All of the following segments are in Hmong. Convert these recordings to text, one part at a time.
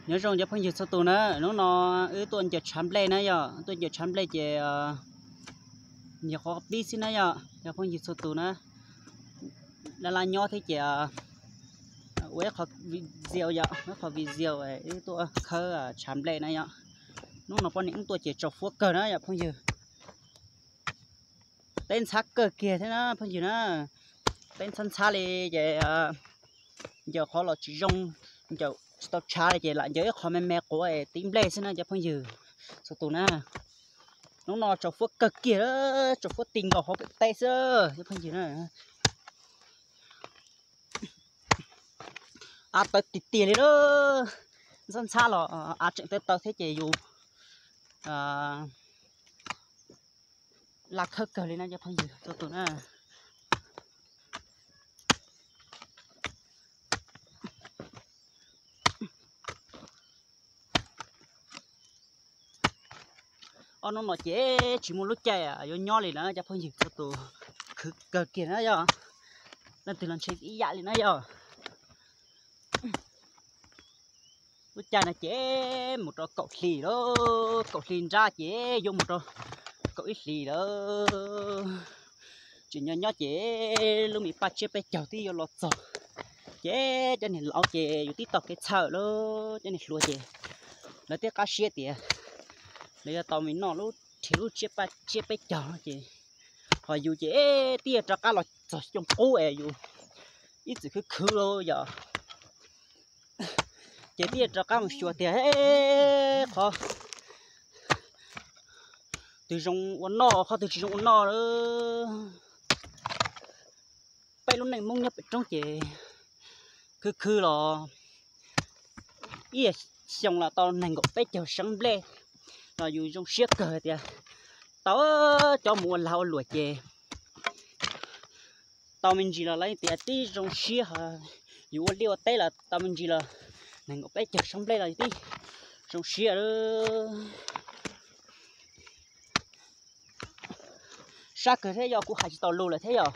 Nyob zoo cov phooj ywg txhua tus na, hnub no wb tuaj ncaws tshav nplej na yom, tuaj ncaws tshav nplej ces nyias qhov pib xwb na yom, cov phooj ywg txhua tus na. Laj laj nyob thiab ces ua ib qho video yom, ib qho video wb tuaj khawb tshav nplej na yom. Hnub no poj niam wb tuaj ces tsaus fuab kawg na yom phooj ywg. Teb ntxhab kawg kiag thiab na phooj ywg na. Teb ntxhab ntxhab li ces ncaws qhov los tsis zoo, ncaws tsis tau tshav li ces lam ncaws ib qho me me quav tib nplej xwb na cov phooj ywg txhua tus na. Hnub no tsaus fuab kawg kiag, tsaus fuab ti nkaus hauv pem teb xwb cov phooj ywg na. Av tawv tiag tiag li lawm, ntxhab ntxhab los av tseem tawv tawv thiab ces yus laj khawb kawg li na cov phooj ywg txhua tus na. Ob hnub no ces tsis muaj lub caij yuav nyob li lawm cov phooj ywg txhua tus, khwv kawg kiag na yom. Leej twg los ntshe ib yam li na yom. Lub caij no ces mus rau kaum hlis lawm, kaum hli nrab ces yuav mus rau kaum ib hlis lawm. Tseem nyob nyob ces lub me paj tsiab peb caug twb yuav los txog, ces cov niag laus ces yus twb tau kev txhawj lawm, cov niag hluas ces lawv twb qab siab tias lawv yuav tau me noj lub, rhiv lub tsiab paj tsiab peb caug no ces, ho yus ces twb yuav rov qab los txog xyoo qub es yus ib txwm khwv khwv lawm yom. Ces twb yuav rov qab mus xyuas tias qhov twg zoo ua noj, qhov twg tsis zoo ua noj lawm. Peb lub neej Hmoob nyob pem roob ces khwv khwv los ib xyoos los tau nees nkaum peb caug seev nplej, los yus zoo siab kawg tias tau cov mus ua lag ua luam ces tau me ntsis los lawv tias tib zoo siab. Yus ua liaj ua teb los tau me ntsis los nees nkaum peb caug seev nplej los yus tib zoo siab lawm. Sab kawg thiab yog kuv hais tsis tau lus lawm thiab yog.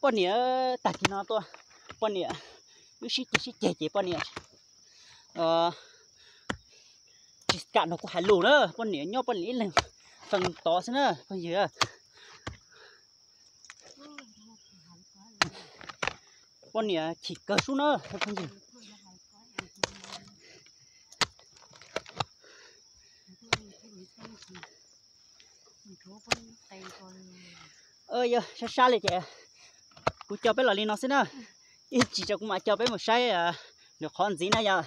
Poj niam, tag kis no tuaj, poj niam wb sib ceg sib ceg ces poj niam tsis kam nrog kuv hais lus na, poj niam nyob poj niam ib leeg fees tod xwb na phooj ywg. Poj niam chim kawg sub na phooj ywg. Yog sab sab li ces kuv coj peb los li no xwb na, ib chim tso kuv mam coj peb mus saib lwm qhov ntxiv na yog.